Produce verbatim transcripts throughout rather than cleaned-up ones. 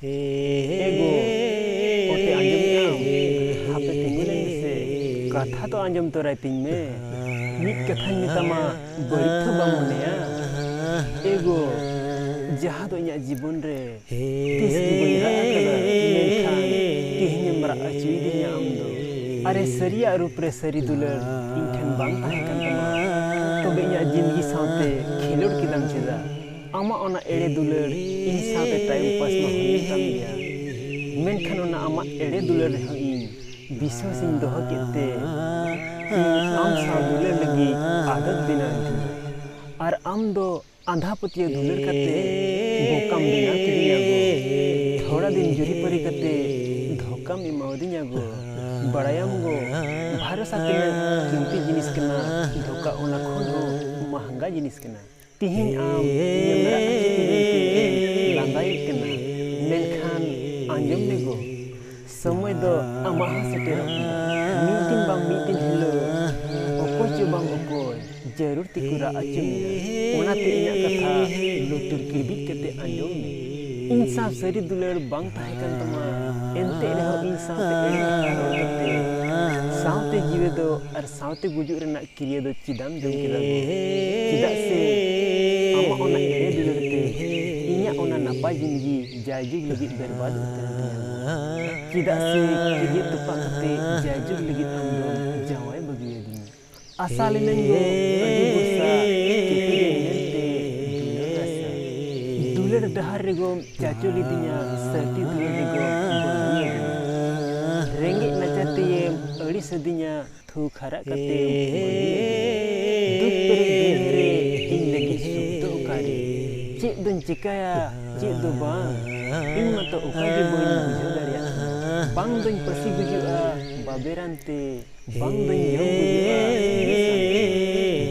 ᱮ ᱜᱳ, ᱚᱛᱮ ᱟᱸᱡᱚᱢᱮᱜ ᱟᱢ? ᱦᱟᱯᱮ ᱛᱤᱸᱜᱩ ᱞᱮᱱ ᱢᱮᱥᱮ, ᱠᱟᱛᱷᱟ ᱫᱚ ᱟᱸᱡᱚᱢ ᱛᱚᱨᱟᱭ ᱛᱤᱧ ᱢᱮ᱾ ᱢᱤᱫ ᱠᱟᱛᱷᱟᱧ ᱢᱮᱛᱟᱢᱟ, ᱵᱟᱹᱲᱤᱡ ᱛᱚ ᱵᱟᱢ ᱢᱚᱱᱮᱭᱟ? ᱮ ᱜᱳ, ᱡᱟᱦᱟᱸ ᱫᱚ ᱤᱧᱟᱹᱜ ᱡᱤᱵᱚᱱ ᱨᱮ ᱛᱤᱥ ᱜᱮ ᱵᱟᱹᱧ ᱨᱟᱜ ᱟᱠᱟᱫᱟ, ᱢᱮᱱᱠᱷᱟᱱ ᱛᱮᱦᱮᱧᱮᱢ ᱨᱟᱜ ᱦᱚᱪᱚᱭᱤᱫᱤᱧᱟ ᱟᱢ ᱫᱚ᱾ ᱟᱨᱮ, ᱥᱟᱹᱨᱤᱭᱟᱜ ᱨᱩᱯ ᱨᱮ ᱥᱟᱹᱨᱤ ᱫᱩᱞᱟᱹᱲ ᱤᱧ ᱴᱷᱮᱱ ᱵᱟᱝ ᱛᱟᱦᱮᱸ ᱠᱟᱱ ᱛᱟᱢᱟ, ᱛᱚᱵᱮ ᱤᱧᱟᱹᱜ ᱡᱤᱱᱫᱜᱤ ᱥᱟᱶᱛᱮ ᱠᱷᱮᱞᱳᱰ ᱠᱮᱫᱟᱢ ᱪᱮᱫᱟᱜ? ᱟᱢᱟᱜ ᱚᱱᱟ ᱮᱲᱮ ᱫᱩᱞᱟᱹᱲ ᱤᱧ ᱥᱟᱶᱛᱮ ᱴᱟᱭᱤᱢ ᱯᱟᱥ ᱢᱟ ᱦᱩᱭᱮᱱ ᱛᱟᱢ ᱜᱮᱭᱟ, ᱢᱮᱱᱠᱷᱟᱱ ᱚᱱᱟ ᱟᱢᱟᱜ ᱮᱲᱮ ᱫᱩᱞᱟᱹᱲ ᱨᱮᱦᱚᱸ ᱤᱧ ᱵᱤᱥᱣᱟᱥ ᱤᱧ ᱫᱚᱦᱚ ᱠᱮᱫ ᱛᱮ ᱤᱧ ᱟᱢ ᱥᱟᱶ ᱫᱩᱞᱟᱹᱲ ᱞᱟᱹᱜᱤᱫ ᱟᱫᱚᱛ ᱵᱮᱱᱟᱣ ᱮᱱ ᱛᱤᱧᱟ᱾ ᱟᱨ ᱟᱢ ᱫᱚ ᱟᱸᱫᱷᱟ ᱯᱟᱹᱛᱭᱟᱹᱣ ᱫᱩᱞᱟᱹᱲ ᱠᱟᱛᱮ ᱵᱚᱠᱟᱢ ᱵᱮᱱᱟᱣ ᱠᱤᱫᱤᱧᱟ ᱜᱳ᱾ ᱛᱷᱚᱲᱟ ᱫᱤᱱ ᱡᱩᱨᱤᱯᱟᱹᱨᱤ ᱠᱟᱛᱮ ᱫᱷᱳᱠᱟᱢ ᱮᱢᱟᱣᱟᱫᱤᱧᱟ ᱜᱳ᱾ ᱵᱟᱲᱟᱭᱟᱢ ᱜᱳ, ᱵᱷᱟᱨᱚᱥᱟ ᱛᱤᱱᱟᱹᱜ ᱠᱤᱢᱛᱤ ᱡᱤᱱᱤᱥ ᱠᱟᱱᱟ, ᱫᱷᱳᱠᱟ ᱚᱱᱟ ᱠᱷᱚᱱ ᱦᱚᱸ ᱢᱟᱦᱟᱝᱜᱟ ᱡᱤᱱᱤᱥ ᱠᱟᱱᱟ᱾ ᱛᱤᱦᱤᱧ ᱟᱢ ᱤᱧᱮᱢ ᱨᱟᱜ ᱦᱚᱪᱚ ᱠᱤᱫᱤᱧ ᱛᱮ ᱞᱟᱸᱫᱟᱭᱮᱫ ᱠᱟᱱᱟ, ᱢᱮᱱᱠᱷᱟᱱ ᱟᱸᱡᱚᱢ ᱢᱮ ᱜᱳ, ᱥᱚᱢᱚᱭ ᱫᱚ ᱟᱢᱟᱜ ᱦᱚᱸ ᱥᱮᱴᱮᱨᱚᱜ ᱜᱮᱭᱟ᱾ ᱢᱤᱫ ᱫᱤᱱ ᱵᱟᱝ ᱢᱤᱫ ᱫᱤᱱ ᱦᱤᱞᱳᱜ ᱚᱠᱚᱭ ᱪᱚ ᱵᱟᱝ ᱚᱠᱚᱭ ᱡᱟᱹᱨᱩᱲ ᱛᱮᱠᱚ ᱨᱟᱜ ᱦᱚᱪᱚ ᱢᱮᱭᱟ᱾ ᱚᱱᱟᱛᱮ ᱤᱧᱟᱹᱜ ᱠᱟᱛᱷᱟ ᱞᱩᱛᱩᱨ ᱠᱤᱨᱵᱤᱫ ᱠᱟᱛᱮ ᱟᱸᱡᱚᱢ ᱢᱮ᱾ ᱤᱧ ᱥᱟᱶ ᱥᱟᱹᱨᱤ ᱫᱩᱞᱟᱹᱲ ᱵᱟᱝ ᱛᱟᱦᱮᱸ ᱠᱟᱱ ᱛᱟᱢᱟ, ᱮᱱᱛᱮ ᱨᱮᱦᱚᱸ ᱤᱧ ᱥᱟᱶᱛᱮ ᱮᱲᱮ ᱠᱟᱛᱷᱟ ᱨᱚᱲ ᱠᱟᱛᱮ ᱥᱟᱶᱛᱮ ᱡᱤᱣᱤ ᱫᱚ ᱟᱨ ᱥᱟᱶᱛᱮ ᱜᱩᱡᱩᱜ ᱨᱮᱱᱟᱜ ᱠᱤᱨᱭᱟᱹ ᱫᱚ ᱪᱮᱫᱟᱢ ᱡᱚᱢ ᱠᱮᱫᱟ ᱜᱳ? ᱪᱮᱫᱟᱜ ᱥᱮ ᱟᱢᱟᱜ ᱚᱱᱟ ᱮᱲᱮ ᱫᱩᱞᱟᱹᱲ ᱛᱮ ᱤᱧᱟᱹᱜ ᱚᱱᱟ ᱱᱟᱯᱟᱭ ᱡᱤᱱᱫᱜᱤ ᱡᱟᱭᱡᱩᱜᱽ ᱞᱟᱹᱜᱤᱫ ᱵᱮᱨᱵᱟᱫ ᱩᱛᱟᱹᱨ ᱮᱱ ᱛᱤᱧᱟ ᱜᱳ᱾ ᱪᱮᱫᱟᱜ ᱥᱮ ᱠᱤᱨᱭᱟᱹ ᱛᱚᱯᱟᱜ ᱠᱟᱛᱮ ᱡᱟᱭᱡᱩᱜᱽ ᱞᱟᱹᱜᱤᱫ ᱟᱢ ᱫᱚᱢ ᱡᱟᱶᱟᱭ ᱵᱟᱹᱜᱤᱭᱟᱫᱤᱧᱟ᱾ ᱟᱥᱟ ᱞᱮᱱᱟᱹᱧ ᱜᱳ, ᱟᱹᱰᱤ ᱵᱷᱚᱨᱥᱟ ᱠᱮᱴᱮᱡ ᱮᱱ ᱢᱮᱱᱛᱮ ᱫᱩᱞᱟᱹᱲ ᱨᱟᱥᱟ᱾ ᱫᱩᱞᱟᱹᱲ ᱰᱟᱦᱟᱨ ᱨᱮᱜᱚᱢ ᱪᱟᱪᱚ ᱞᱤᱫᱤᱧᱟ, ᱥᱟᱹᱨᱛᱤ ᱫᱩᱞᱟᱹᱲ ᱨᱮᱜᱚᱢ ᱵᱟᱹᱜᱤᱭᱟᱫᱤᱧᱟ᱾ ᱨᱮᱸᱜᱮᱡ ᱱᱟᱪᱟᱨ ᱛᱮᱭᱮᱢ ᱟᱹᱲᱤᱥ ᱟᱹᱫᱤᱧᱟ, ᱛᱷᱩ ᱠᱷᱟᱨᱟᱜ ᱠᱟᱛᱮᱢ ᱵᱟᱹᱜᱤᱭᱟᱫᱤᱧᱟ᱾ ᱫᱩᱠ ᱯᱮᱨᱮᱡ ᱫᱩᱱᱤᱭᱟᱹ ᱨᱮ ᱤᱧ ᱞᱟᱹᱜᱤᱫ ᱥᱩᱠ ᱫᱚ ᱚᱠᱟᱨᱮ? ᱪᱮᱫ ᱫᱚᱧ ᱪᱤᱠᱟᱹᱭᱟ, ᱪᱮᱫ ᱫᱚ ᱵᱟᱝ? ᱤᱧ ᱢᱟᱛᱚ ᱚᱠᱟ ᱜᱮ ᱵᱟᱹᱧ ᱵᱩᱡᱷᱟᱹᱣ ᱫᱟᱲᱮᱭᱟᱜ ᱠᱟᱱᱟ᱾ ᱵᱟᱝ ᱫᱚᱧ ᱯᱟᱹᱥᱤ ᱜᱩᱡᱩᱜᱼᱟ ᱵᱟᱵᱮᱨᱟᱱ ᱛᱮ, ᱵᱟᱝ ᱫᱚᱧ ᱡᱚᱢ ᱜᱩᱡᱩᱜᱼᱟ ᱵᱤᱥᱟᱱ ᱛᱮ,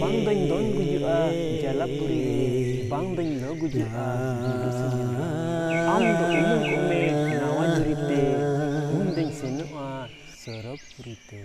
ᱵᱟᱝ ᱫᱚᱧ ᱫᱚᱱ ᱜᱩᱡᱩᱜᱼᱟ ᱡᱟᱞᱟᱯᱩᱨᱤ ᱨᱮ, ᱵᱟᱝ ᱫᱚᱧ ᱞᱚ ᱜᱩᱡᱩᱜᱼᱟ ᱜᱩᱰᱩ ᱥᱮᱸᱜᱮᱞ ᱨᱮ᱾ ᱟᱢ ᱫᱚ ᱩᱢᱩᱞ ᱠᱚᱜ ᱢᱮ ᱱᱟᱣᱟ ᱡᱩᱨᱤ ᱛᱮ, ᱤᱧ ᱫᱚᱧ ᱥᱮᱱᱚᱜᱼᱟ ᱥᱚᱨᱚᱜᱽ ᱯᱩᱨᱤ ᱛᱮ᱾